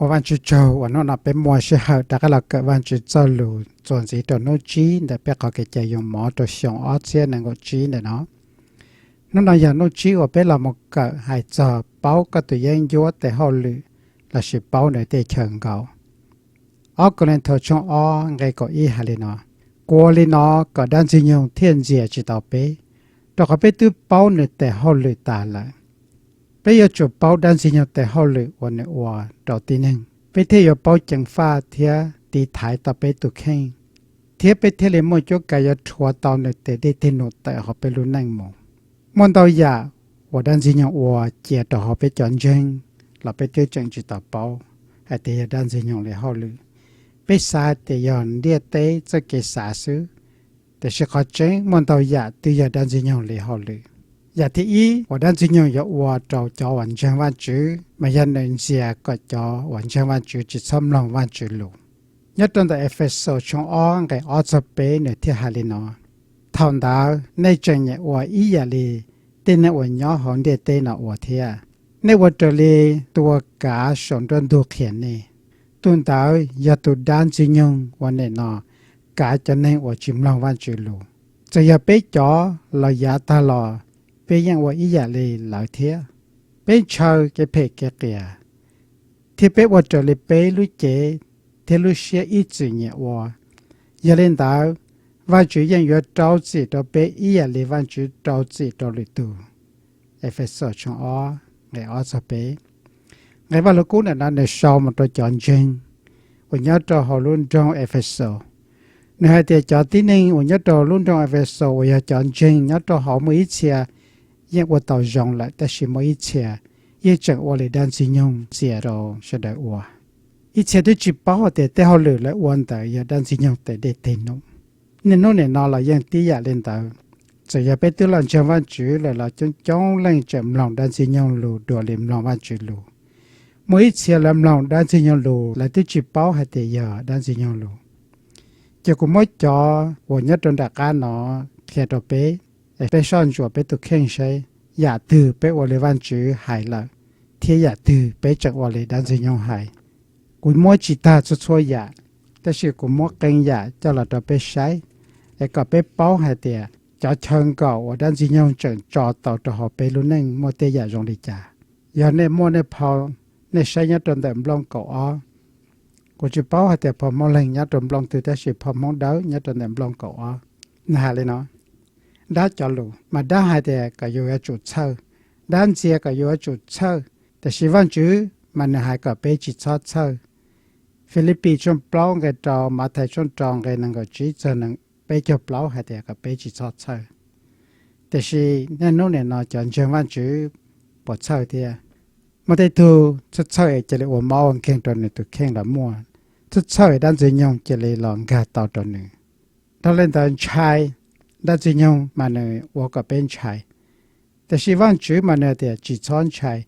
Ua Vajtswv tsaug uas hnub no peb muaj sij hawm rov qab los kawm Vajtswv txoj lus txuas ntxiv rau hnub tsib ntawm peb qhov kev cai yoo mov rau xyoo ob txhiab nees nkaum tsib ntawm no. Hnub no yog hnub tsib uas peb los mus kawm hais txog paub koj tus yeeb ncuab tes hauj lwm lossis paub nws tej chaw nkaum. Ob Kauleethaus tshooj ob nqe kaum ib hais li no: Kuv ua li no kom dab Ntxwg Nyoog thiaj ntxias tsis tau peb, rau qhov peb twb paub nws tes hauj lwm tas lawm. Peb yuav tsum paub dab Ntxwg Nyoog tes hauj lwm uas nws ua rau tib neeg, peb thiaj yuav paub ceev faj thiab tiv thaiv tau peb tus kheej, thiab peb thiaj li muaj cuab kav yuav rhuav tau nws tes dej tes num tawm hauv peb lub neej mus. Muaj ntau yam uas dab Ntxwg Nyoog ua cia rau hauv peb cov ntseeg los peb twb tseem tsis tau paub hais tias yog dab Ntxwg Nyoog li hauj lwm. Peb xav hais tias yog ntiaj teb txoj kev xav xwb, tiam sis qhov tseeb muaj ntau yam twb yog dab Ntxwg Nyoog li hauj lwm. Yam thib ib uas dab Ntxwg Nyoog yuav ua rau cov uas ntseeg Vajtswv mas yog nws ntxias kom cov uas ntseeg Vajtswv tsis txhob mloog Vajtswv lus. Nyob rau ntawm Efexus tshooj ob nqe ob txog peb nws thiaj hais li no: Thaum ntawd nej tseem nyiam ua ib yam li tej neeg uas nyob hauv ntiaj teb no ua thiab. Nej ua raws li tus uas kav saum nruab ntug qhia nej, tus ntawd yog tus dab Ntxwg Nyoog uas nim no kav cov neeg uas tsis mloog Vajtswv lus. Txawm yog peb cov los yav tag los, peb yeej ua ib yam li lawv thiab. Peb ntshaw kev phem kev qias, thiab peb ua raws li peb lub cev thiab lub siab ib txwm nyiam ua. Yog li ntawd, Vajtswv yeej yuav rau txim rau peb ib yam li Vajtswv rau txim rau lwm tus. Efexus tshooj ob nqe ob txog peb. Nqe Vaj Lug Kub ntawm no nws sau mus rau cov ntseeg uas nyob rau hauv lub nroog Efexus. Nws hais tias cov tib neeg uas nyob rau lub nroog Efexus uas yog cov ntseeg nyob rau hauv muaj ib txhia yeej ua tau zoo lawm, tab sis muaj ib txhia yeej tseem ua li dab Ntxwg Nyoog ntxias rau sawv daws ua. Ib txhia twb tsis paub hais tias tej hauj lwm lawv ua ntawd yog dab Ntxwg Nyoog tes dej tes num. Niaj hnub nim no los yeej tib yam li ntawd. Txawm yog peb twb los ntseeg Vajtswv lawm los coob coob leej tseem mloog dab Ntxwg Nyoog lus dua li mloog Vajtswv lus. Muaj ib txhia lawv mloog dab Ntxwg Nyoog lus lawv twb tsis paub hais tias yog dab Ntxwg Nyoog lus. Ces kuv muab cov uas nyob rau nram qab no qhia rau peb, es peb soj ntsuam peb tus kheej saib yam twg peb ua li Vajtswv hais lawm, thiab yam twg peb tseem ua li dab Ntxwg Nyoog hais. Kuv muab tsis tag txhua txhua yam, tab sis kuv muab qee yam coj los rau peb saib, es kom peb paub hais tias cov chaw nkaum uas dab Ntxwg Nyoog tseem tso tau rau hauv peb lub neej muaj tej yam zoo li cas. Yog nej muaj nej phau, nej saib nyob rau ntawm nplooj kaum ob. Kuv tsis paub hais tias phau Hmoob Leeg nyob rau nplooj twg, tab sis phau Hmoob Dawb nyob rau ntawm nplooj kaum ob. Nws hais li no: Dab cov lus mas dab hais tias kom yus yuav tsum txhawj. Dab ntxias kom yus yuav tsum txhawj, tiam sis Vajtswv mas nws hais kom peb tsis txhob txhawj. Filipis tshooj plaub nqe rau, Mathais tshooj rau nqe nees nkaum tsib txog peb caug plaub hais tias kom peb tsis txhob txhawj. Tiam sis niaj hnub nim no cov ntseeg Vajtswv puas txhawj thiab? Muaj tej tug txhawj txhawj es cia li ua mob ua nkeeg rau nws tus kheej los muaj, txhawj txhawj es dab Ntxwg Nyoog cia li los nkag tau rau nws. Dhau li ntawd ntshai, dab Ntxwg Nyoog mas nws ua kom peb ntshai, tiam sis Vajtswv mas nws tias tsis txhob ntshai.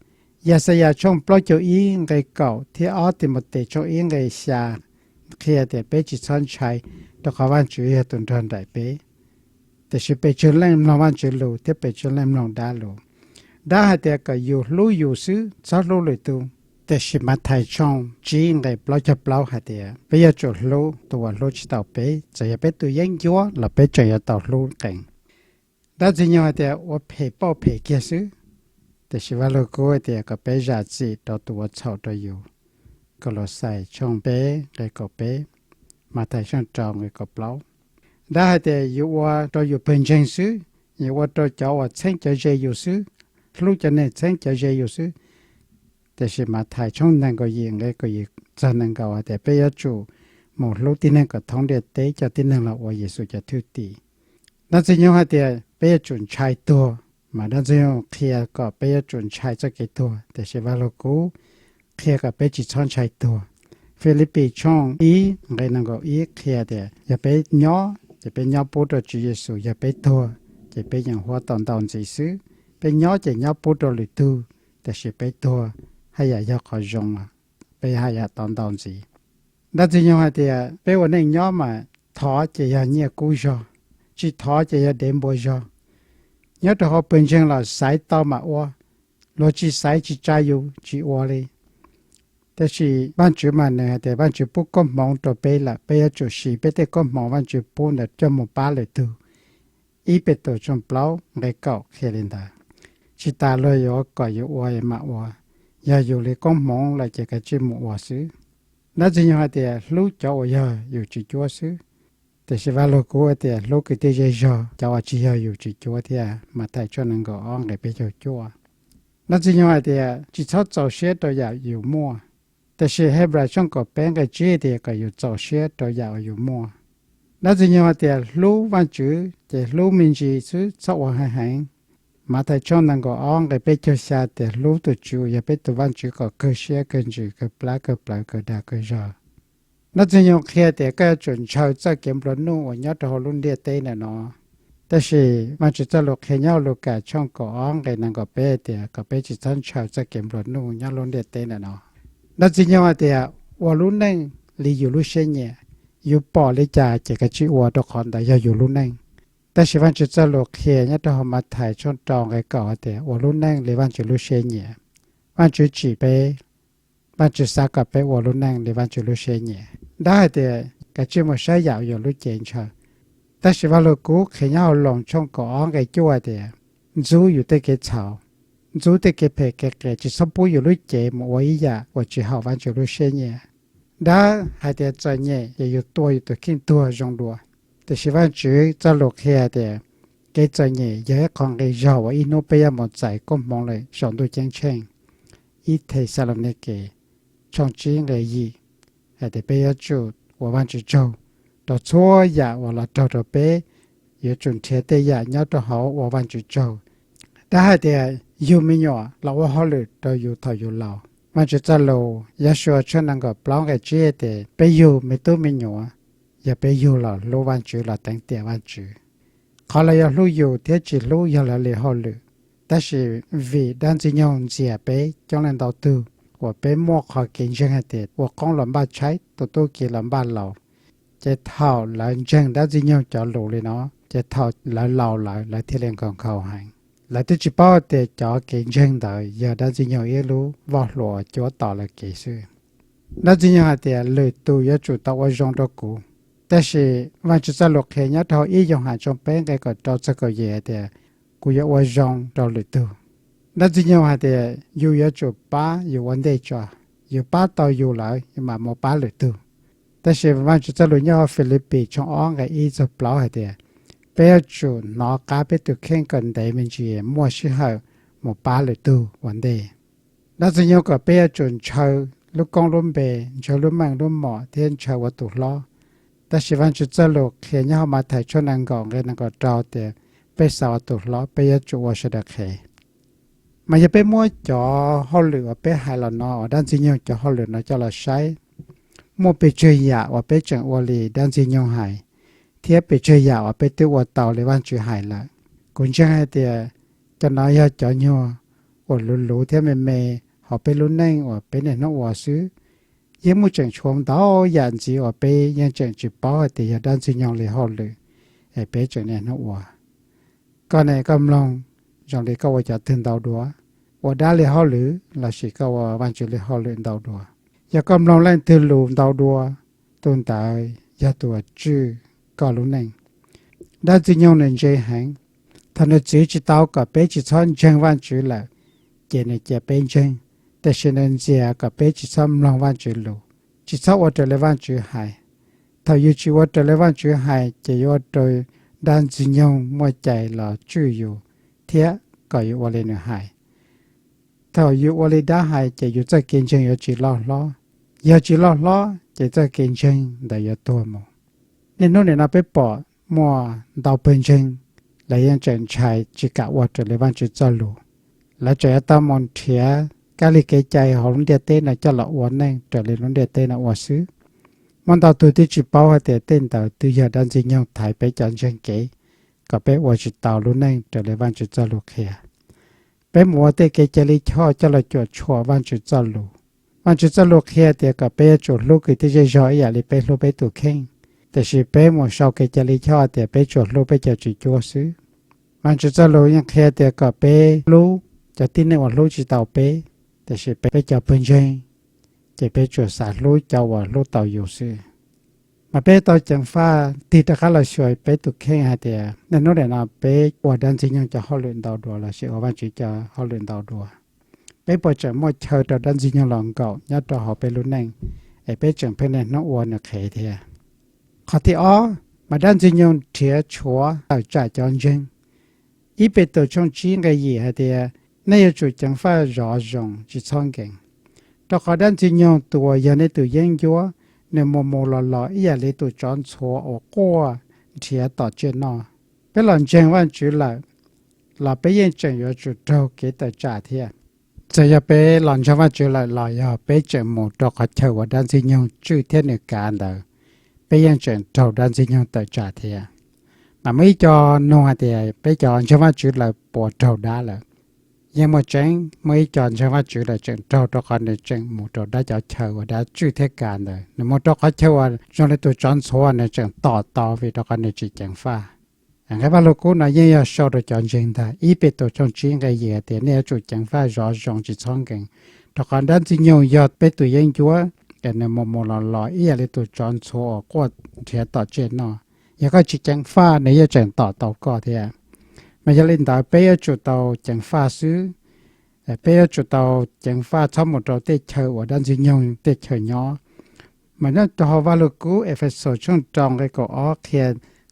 Yaxayas tshooj plaub caug ib nqe kaum thiab ob Timautes tshooj ib nqe xya qhia tias peb tsis txhob ntshai, rau qhov Vajtswv yog tus nrog nraim peb. Tiam sis pes tsawg leej mloog Vajtswv lus thiab pes tsawg leej mloog dab lus. Dab hais tias kom yus hlub yus xwb, txhob hlub lwm tus. Tiam sis Mathais tshooj tsib nqe plaub caug plaub hais tias peb yuav tsum hlub tus uas hlub tsis tau peb, txawm yog peb tus yeeb ncuab los peb tseem yuav tau hlub qees. Dab Ntxwg Nyoog hais tias ua phem pauj phem kiag xwb, tiam sis Vaj Lug Kub hais tias kom peb zam txim rau tus ua txhaum rau yus. Kaulauxais tshooj peb nqe kaum peb, Mathais tshooj rau nqe kaum plaub. Dab hais tias yus ua rau yus pawg ntseeg xwb, yus ua rau cov uas txheeb cov ze yus xwb, hlub cov neeg txheeb cov ze yus xwb. Tiam sis Mathais tshooj nees nkaum yim nqe kaum yim txog nees nkaum hais tias peb yuav tsum mus hlub tib neeg kom thoob ntiaj teb, coj tib neeg los ua Yexus cov thwj tim. Dab Ntxwg Nyoog hais tias peb yuav tsum ntshai tuag, mas dab Ntxwg Nyoog qhia kom peb yuav tsum ntshai txoj kev tuag, tiam sis Vaj Lug Kub qhia kom peb tsis txhob ntshai tuag. Filipis tshooj ib nqe nees nkaum ib qhia tias yog peb nyob ces peb nyob pub rau Tswv Yexus, yog peb tuag ces peb yeej huab tau ntau ntxiv xwb. Peb nyob ces nyob pub rau lwm tug, tiam sis peb tuag haj yam yog qhov zoo, peb haj yam tau ntau ntxiv. Dab Ntxwg Nyoog hais tias peb ua neej nyob mas thov ces yog nyiaj kub zog, tsis thov ces yog dev npua zog. Nyob rau hauv pawg ntseeg los xaiv tau mam ua, luag tsis xaiv tsis tsa yus tsis ua li. Tab sis Vajtswv mas nws hais tias Vajtswv pub koob hmoov rau peb lawm, peb yuav tsum siv peb tej koob hmoov Vajtswv pub ntawd coj mus pab lwm tug. Ib Petus tshooj plaub nqe kaum qhia li ntawd. Tsis tas luag yuav kom yus ua mam ua, yog yus li koob hmoov lawm ces kav tsij mus ua xwb. Dab Ntxwg Nyoog hais tias hlub cov uas yog yus tsis cuab xwb. Tiam sis Vaj Lug Kub hais tias hlub kwv tij zej zog cov uas tsis yog yus tsis cuab thiab, Mathais tshooj nees nkaum ob nqe peb caug cuaj. Dab Ntxwg Nyoog hais tias tsis txhob txaus siab rau yam yus muaj, tiam sis Hebrais tshooj kaum peb nqe tsib tias kom yus txaus siab rau yam uas yus muaj. Dab Ntxwg Nyoog hais tias hlub Vajtswv ces hlub me ntsis xwb, txhob ua heev heev. Mathais tshooj nees nkaum ob nqe peb caug xya tias hlub tus Tswv uas yog peb tus Vajtswv kom kawg siab kawg ntsws kawg plab kawg plawv kawg dag kawg zog. Dab Ntxwg Nyoog qhia tias koj yuav tsum ntshaw txoj kev nplua nuj uas nyob rau hauv lub ntiaj teb ntawm no. Tab sis Vajtswv txoj lus qhia nyob hauv Lukas tshooj kaum ob nqe nees nkaum peb tias kom peb tsis txhob ntshaw txoj kev nplua nuj nyob lub ntiaj teb ntawm no. Dab Ntxwg Nyoog hais tias ua lub neej li yus lub siab nyiam, yus pom li cas ces kav tsij ua rau qhov ntawd yog yus lub neej. Tab sis Vajtswv txoj lus qhia nyob rau hauv Mathais tshooj rau nqe kaum hais tias ua lub neej li Vajtswv lub siab nyiam. Vajtswv tsim peb, Vajtswv xav kom peb ua lub neej li Vajtswv lub siab nyiam. Dab hais tias kav tsij mus saib yam uas yus lub cev ntshaw. Tab sis Vaj Lug Kub qhia nyob hauv Loos tshooj kaum ob nqe cuaj hais tias ntxub yus tej kev txhaum, ntxub tej kev phem kev qias, tsis txhob pub yus lub cev mus ua ib yam uas tsis haum Vajtswv lub siab nyiam. Dab hais tias txom nyem ces yus tua yus tus kheej tuag zoo dua. Tiam sis Vajtswv txoj lus qhia tias kev txom nyem yog ib qho nqi zog uas ib hnub peb yuav mus txais koob hmoov lawm saum ntuj ceeb tsheej. Ib Thexalaunikes tshooj tsib nqe yim hais tias peb yuav tsum ua Vajtswv tsaug rau txhua yam uas los raug rau peb, yuav tsum nrhiav tej yam nyob rau hauv ua Vajtswv tsaug. Dab hais tias yug me nyuam los ua hauj lwm rau yus thaum yus laus. Vajtswv txoj lus Yausuas tshooj nees nkaum plaub nqe tsib hais tias peb yug me tub me nyuam, yog peb yug los hlub Vajtswv los teev tiam Vajtswv. Qhov lawv yuav hlub yus thiab tsis hlub yog lawv li hauj lwm. Tab sis vim dab Ntxwg Nyoog ntxias peb coob leej ntau tug uas peb muaj qhov kev ntseeg hais tias ua qoob los npaj tshaib, tus tub ki los npaj laus, ces thaum lawv ntseeg dab Ntxwg Nyoog cov lus li no, ces thaum lawv laus lawm lawv thiaj li nkhaus nkhaus heev. Lawv twb tsis paub tias cov kev ntseeg ntawd yog dab Ntxwg Nyoog ib lub voj hlua cuab tos lawv kev xwb. Dab Ntxwg Nyoog hais tias lwm tus yuav tsum tau ua zoo rau kuv. Tab sis Vajtswv txoj lus qhia nyob rau hauv ib Yauhas tshooj peb nqe kaum rau txog kaum yim hais tias kuv yuav ua zoo rau lwm tug. Dab Ntxwg Nyoog hais tias yus yuav tsum pab yus ua ntej tso, yus pab tau yus lawm yus mam mus pab lwm tug. Tab sis Vajtswv txoj lus nyob hauv Filipis tshooj ob nqe ib txog plaub hais tias peb yuav tsum hnov qab peb tus kheej kom ntev me ntsis muaj sij hawm mus pab lwm tug ua ntej. Dab Ntxwg Nyoog kom peb yuav tsum ntshaw lub koob lub npe, ntshaw lub meej lub mom thiab ntshaw ua tus hlob. Tab sis Vajtswv txoj lus qhia nyob hauv Mathais tshooj nees nkaum nqe nees nkaum rau tias peb xav ua tus hlob peb yuav tsum ua sawv daws qhev. Mas yog peb muab cov hauj lwm uas peb hais los no uas dab Ntxwg Nyoog cov hauj lwm no coj los saib, muaj pes tsawg yam uas peb tseem ua li dab Ntxwg Nyoog hais, thiab pes tsawg yam uas peb twb ua tau li Vajtswv hais lawm. Kuv ntseeg hais tias cov no yog cov nyuag uas luv luv thiab me me hauv peb lub neej uas peb niaj hnub ua xwb. Yeej muaj tseem tshuav ntau yam ntxiv uas peb yeej tseem tsis paub hais tias yog dab Ntxwg Nyoog li hauj lwm es peb tseem niaj hnub ua. Koj ne, koj mloog zoo li koj ua cov twg ntau dua, ua dab li hauj lwm lossis koj ua Vajtswv li hauj lwm ntau dua? Yog koj mloog leej twg lus ntau dua, tus ntawd yog tus uas tswj koj lub neej. Dab Ntxwg Nyoog nws ntse heev. Thaum nws txwv tsis tau kom peb tsis txhob ntseeg Vajtswv lawm, ces nws cia peb ntseeg, tiam sis nws ntxias kom peb tsis txhob mloog Vajtswv lus, tsis txhob ua raws li Vajtswv hais. Thaum yus tsis ua raws li Vajtswv hais ces yuav ua rau dab Ntxwg Nyoog muaj cai los tswj yus thiab kom yus ua li nws hais. Thaum yus ua li dab hais ces yus txoj kev ntseeg yuav tsis loj hlob. Yog tsis loj hlob ces txoj kev ntseeg ntawd yuav tuag mus. Niaj hnub nim no peb pom muaj ntau pawg ntseeg, lawv yeej tseem ntshai tsis kam ua raws li Vajtswv txoj lus. Lawv tseem yuav tau mus nrhiav kab li kev cai hauv lub ntiaj teb no coj los ua neej raws li lub ntiaj teb no ua xwb. Muaj ntau tug twb tsis paub hais tias tej ntawd twb yog dab Ntxwg Nyoog thaiv peb cov ntseeg kev, kom peb ua tsis tau lub neej raws li Vajtswv txoj lus qhia. Peb mus ua tej kev cai li choj coj los cuam tshuam Vajtswv txoj lus. Vajtswv txoj lus qhia tias kom peb yuav tsum hlub kwv tij zej zog ib yam li peb hlub peb tus kheej. Tiam sis peb mus sau kev cai li choj tias peb tsuas hlub peb cov tsis cuab xwb. Vajtswv txoj lus yeej qhia tias kom peb hlub cov tib neeg uas hlub tsis tau peb. Tiam sis peb cov pawg ntseeg, ces peb tsuas xav hlub cov uas hlub tau yus xwb. Mas peb tau ceev faj tig rov qab los xyuas peb tus kheej hais tias niaj hnub nim no peb ua dab ntxwg nyoog cov hauj lwm ntau dua lossis ua Vajtswv cov hauj lwm ntau dua, peb puas tseem muaj chaw rau dab ntxwg nyoog los nkaum nyob rau hauv peb lub neej, es peb tseem pheej niaj hnub ua nws qhev thiab? Qhov thib ob, mas dab ntxwg nyoog nrhiav tshuav tawm tsam cov ntseeg. Ib Petus tshooj tsib nqe yim hais tias, nej yuav tsum ceev faj zov zoo tsis txhob nkees, rau qhov dab ntxwg nyoog tus uas yog nej tus yeeb ncuab, nws mus mus los los ib yam li tus tsov ntxhuav uas quaj nrhiav tom tsiaj noj. Peb los ntseeg Vajtswv lawm los peb yeej tseem yuav tsum raug kev tawm tsam thiab. Txawm yog peb los ntseeg Vajtswv lawm los yog peb tseem mus rau qhov chaw uas dab ntxwg nyoog tswj thiab nws kav ntawd, peb yeej tseem raug dab ntxwg nyoog tawm tsam thiab. Mas muaj ib co nug hais tias peb cov ntseeg Vajtswv lawm puas raug dab lawm? Yeej muaj tseeb, muaj ib co ntseeg Vajtswv lawm tseem raug, rau qhov nws tseem mus rau dab cov chaw uas dab tswj thiab kav ntawd, nws mus rau qhov chaw uas zoo li tus tsov ntxhuav, nws tseem tom tau vim rau qhov nws tsis ceev faj. Nqe Vajluskub no yeej yog sau rau cov ntseeg ntag, Ib Petus tshooj tsib nqe yim hais tias, nej yuav tsum ceev faj zov zoo tsis txhob nkees, rau qhov dab ntxwg nyoog yog peb tus yeeb ncuab, es nws mus mus los los ib yam li tus tsov ntxhuav uas quaj nrhiav tom tsiaj noj. Yog koj tsis ceev faj, nws yeej tseem tom tau koj thiab. Mas yog li ntawd peb yuav tsum tau ceev faj xwb. Peb yuav tsum tau ceev faj txhob mus rau tej chaw uas dab ntxwg nyoog tej chaw nyob. Mas nyob rau hauv Vajluskub Efexus tshooj rau nqe kaum ob qhia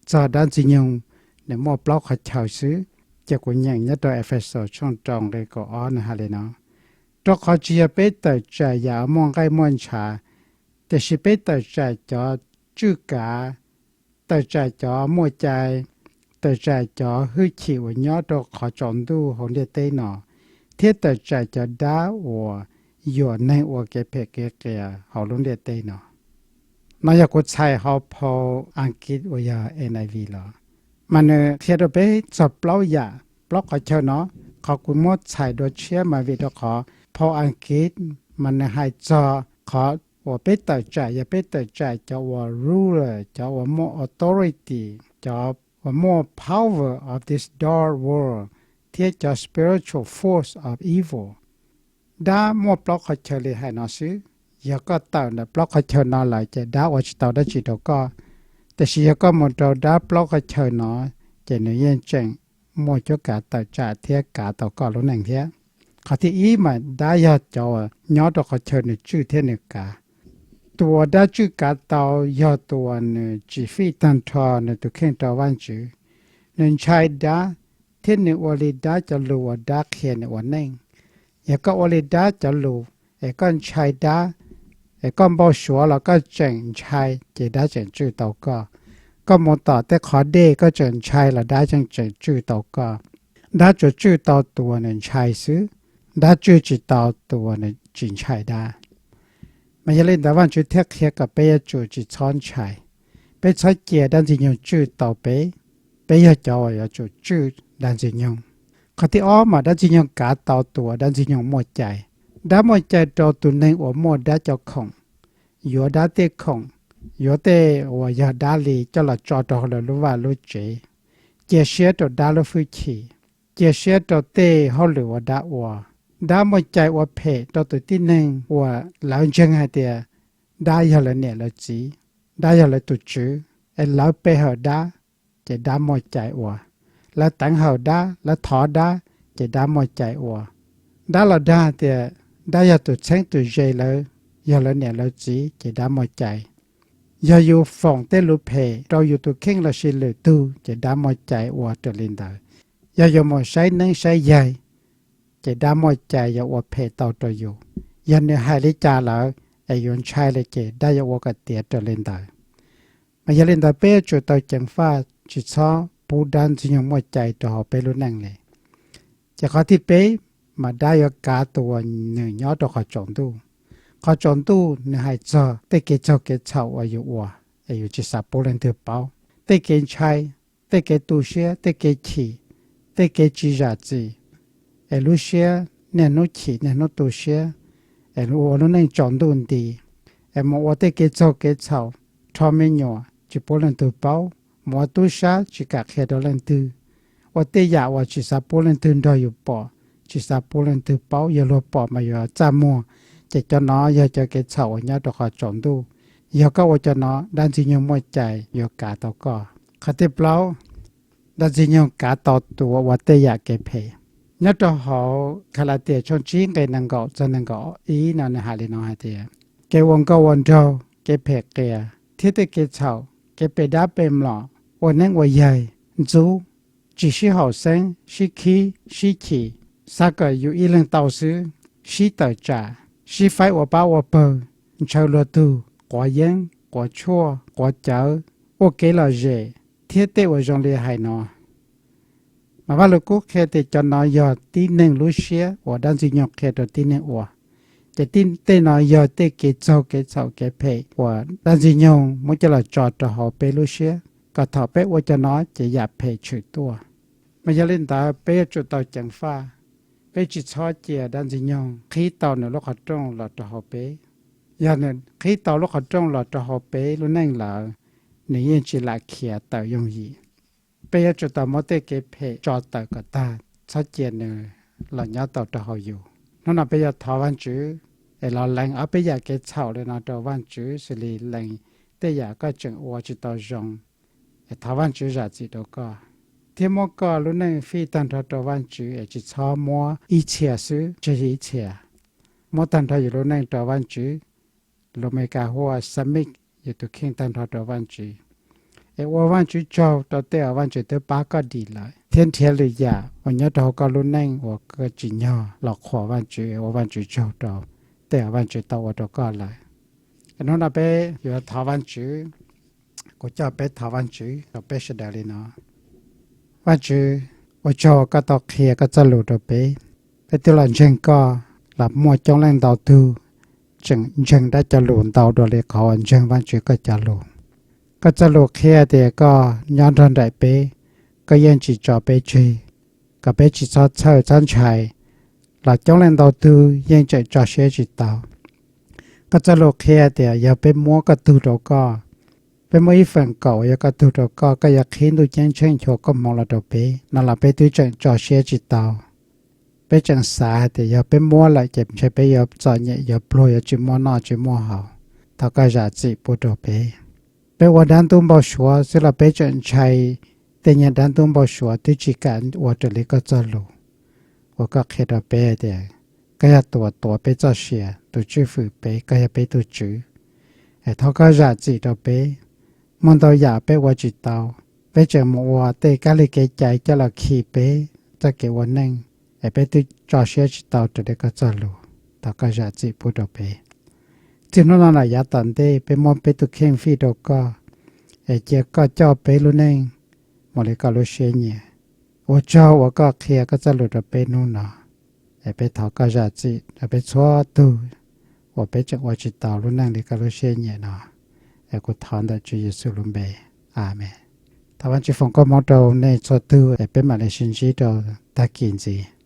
txog dab ntxwg nyoog, nws muaj plaub qhov chaw xwb. Ces kuv nyeem nyob rau Efexus tshooj rau nqe kaum ob nws hais li no: Rau qhov tsis yog peb tawm tsam yam uas muaj nqaij muaj ntshav, tiam sis peb tawm tsam cov tswj kav, tawm tsam cov muaj cai, tawm tsam cov hwj chim uas nyob rau qhov tsaus ntuj hauv ntiaj teb no, thiab tawm tsam cov dab uas yuam neeg ua kev phem kev qias hauv lub ntiaj teb no. No yog kuv txhais hauv phau Askiv uas yog N I V los, mas nws qhia rau peb txog plaub yam, plaub qhov chaw no. Qhov kuv muab txhais dua tshiab mas vim rau qhov phau Askiv mas nws hais txog qhov uas peb tawm tsam yog peb tawm tsam cov uas ruler, cov uas muaj authority, cov uas muaj power of this dark world, thiab cov spiritual force of evil. Dab muaj plaub qhov chaw li hais no xwb. Yog koj tawm ntawm plaub qhov chaw no lawm ces dab ua tsis tau dab tsi rau koj. Tiam sis yog koj mus rau dab plaub qhov chaw no, ces nws yeej tseem muaj cuab kav tawm tsam thiab kav tau koj lub neej thiab. Qhov thib ib mas dab yog cov uas nyob rau qhov chaw nws tswj thiab nws kav. Tus uas dab tswj kav tau yog tus uas nws tsis fij tag nrho nws tus kheej rau Vajtswv. Nws ntshai dab, thiab nws ua li dab cov lus uas dab qhia nws ua neej. Yog koj ua li dab cov lus, es koj ntshai dab, es koj npau suav los koj tseem ntshai, ces dab tseem tswj tau koj. Koj mus tom tej qhov dej koj tseem ntshai los dab yeej tseem tswj tau koj. Dab tsuas tswj tau tus uas nws ntshai xwb, dab tswj tsis tau tus uas nws tsis ntshai dab. Mas yog li ntawd Vajtswv thiaj qhia kom peb yuav tsum tsis txhob ntshai, peb txhob cia dab ntxwg nyoog tswj tau peb, peb yog cov uas yuav tsum tswj dab ntxwg nyoog. Qhov thib ob mas dab ntxwg nyoog kav tau tus uas dab ntxwg nyoog muaj cai. Dab muaj cai rau tus neeg uas muaj dab cov khoom, yuav dab tej khoom, yuav tej uas yog dab li coj los tso rau hauv lawv lub vaj lub tsev, cia siab rau dab lub hwj chim, cia siab rau tej hauj lwm uas dab ua. Dab muaj cai ua phem rau tus tib neeg uas lawv ntseeg hais tias dab yog lawv niam lawv txiv, dab yog lawv tus tswv, es lawv pe hawm dab, ces dab muaj cai ua. Lawv teev hawm dab, lawv thov dab, ces dab muaj cai ua. Dab los dag tias dab yog tus txheeb tus ze lawv, yog lawv niam lawv txiv, ces dab muaj cai. Yog yus foom tej lus phem rau yus tus kheej lossis lwm tug, ces dab muaj cai ua raws li ntawd. Yog yuav mus saib neeb saib yaig, ces dab muaj cai yuav ua phem tau rau yus. Yog nws hais li cas lawm es yus ntshai li ces dab yuav ua kom tiav raws li ntawd. Mas yog li ntawd peb yuav tsum tau ceev faj tsis txhob pub dab ntxwg nyoog muaj cai rau hauv peb lub neej li. Ces qhov thib peb, mas dab yuav kav tus uas nws nyob rau qhov tsaus ntuj. Qhov tsaus ntuj nws hais txog tej kev txaug kev txhaum uas yus ua, es yus tsis xav pub leej twg paub. Tej kev ntshai, tej kev tu siab, tej kev chim, tej kev tsis zam txim, es lub siab niaj hnub chim niaj hnub tu siab, es ua lub neej tsaus ntuj nti, es mus ua tej kev txaug kev txhaum, rho me nyuam tsis pub leej twg paub, mus ua tub sab tsis kam qhia rau leej twg, ua tej yam uas tsis xav pub leej twg nrog yus pom, tsis xav pub leej twg paub, yog luag pom mas yuav txaj muag, Ces cov no yog cov kev txhaum uas nyob rau qhov tsaus ntuj. Yog koj ua cov no, dab ntxwg nyoog muaj cai yuav kav tau koj. Qhov thib plaub, dab ntxwg nyoog kav tau tus uas ua tej yam kev phem. Nyob rau hauv Kalatias tshooj tsib nqe nees nkaum txog nees nkaum ib no nws hais li no hais tias, kev ua nkauj ua nraug, kev phem qias, thiab tej kev txhaum, kev pe dab pe mlom, ua neeb ua yaig, ntxub, tsis sib haum xeeb, sib khib, sib chim, xav kom yus ib leeg tau xwb, sib tawm tsam, sib faib ua pab ua pawg, ntshaw luag tug, quav yeeb, quav tshuaj, quav cawv, ua kev lom zem, thiab tej uas zoo li hais no. Mas Vaj Lug Kub qhia tias cov no yog tib neeg lub siab uas dab ntxwg nyoog qhia rau tib neeg ua. Ces tej no yog tej kev txaug kev txhaum kev phem uas dab ntxwg nyoog muab coj los tso rau hauv peb lub siab, kom thaum peb ua cov no ces yam phem tshwm tuaj. Mas yog li ntawd peb yuav tsum tau ceev faj, peb tsis txhob cia dab ntxwg nyoog qhib tau nws lub qhov rooj los rau hauv peb. Yog nws qhib tau lub qhov rooj los rau hauv peb lub neej lawm, nws yeej tsis lam khiav tawm yooj yim. Peb yuav tsum tau muab tej kev phem tso tawm kom tag, txhob cia nws los nyob tau rau hauv yus. Hnub no peb yuav thov Vajtswv es los lees ob peb yam kev txhaum li no rau Vajtswv xws li lees tej yam koj tseem ua tsis tau zoo, es thov Vajtswv zam txim rau koj, thiab muab koj lub neej fij tag nrho rau Vajtswv es tsis txhob muab ib txhia xwb tseg ib txhia. Muab tag nrho yus lub neej rau Vajtswv, lus Amelikas hu ua submit yus tus kheej tag nrho rau Vajtswv, es ua Vajtswv tsaug rau tej uas Vajtswv twb pab koj dim lawm, thiab nrhiav lwm yam uas nyob rau hauv koj lub neej uas koj tsim nyog los qhuas Vajtswv, ua Vajtswv tsaug rau tej uas Vajtswv tau ua rau koj lawm. Hnub no peb yuav thov Vajtswv, kuv coj peb thov Vajtswv rau peb sawv daws li no. Vajtswv, ua tsaug koj tau qhia koj txoj lus rau peb. Peb twb los ntseeg koj los muaj coob leej ntau tug tseem ntseeg dab cov lus ntau dua li qhov uas ntseeg Vajtswv koj cov lus. Koj txoj lus qhia tias koj nyob nrog nraim peb, koj yeej tsis tso peb tseg, kom peb tsis txhob txhawj txhob ntshai, los coob leej ntau tug yeej tseem tso siab tsis tau. Koj txoj lus qhia tias yog peb muab koj tug rau koj, peb muab ib feem kaum uas yog koj tug rau koj, koj yuav qhib ntuj ceeb tsheej nchuav koob hmoov los rau peb no los peb twb tseem tso siab tsis tau. Peb tseem xav hais tias yog peb muab lawm ces ntshe peb yuav txom nyem yuav pluag yuav tsis muaj noj tsis muaj haus. Thov koj zam txim pub rau peb. Peb ua dab ntub npau suav xwb los peb tseem ntshai tej niag dab ntub npau suav twb tsis kam ua raws li koj txoj lus uas koj qhia rau peb hais tias koj yog tus uas tuav peb txoj sia, tus tswj hwm peb, koj yog peb tus Tswv. Es thov koj zam txim rau peb. Muaj ntau yam peb ua tsis tau, peb tseem mus ua tej kab li kev cai coj los khi peb txoj kev ua neej, es peb twb tso siab tsis tau raws li koj txoj lus. Thov koj zam txim pub rau peb. Txij hnub no los yav tom ntej peb muab peb tus kheej fij rau koj, es cia koj coj peb lub neej mus li koj lub siab nyiam. Ua tsaug uas koj qhia koj txoj lus rau peb hnub no, es peb thov koj zam txim rau peb txhua tug uas peb tseem ua tsis tau lub neej li koj lub siab nyiam no. Es kuv thov ntawm Tswv Yexus lub npe, Amees. Thov Vajtswv foom koob hmoov rau nej txhua tug, es peb mam li sib ntsib rau tag kis ntxiv.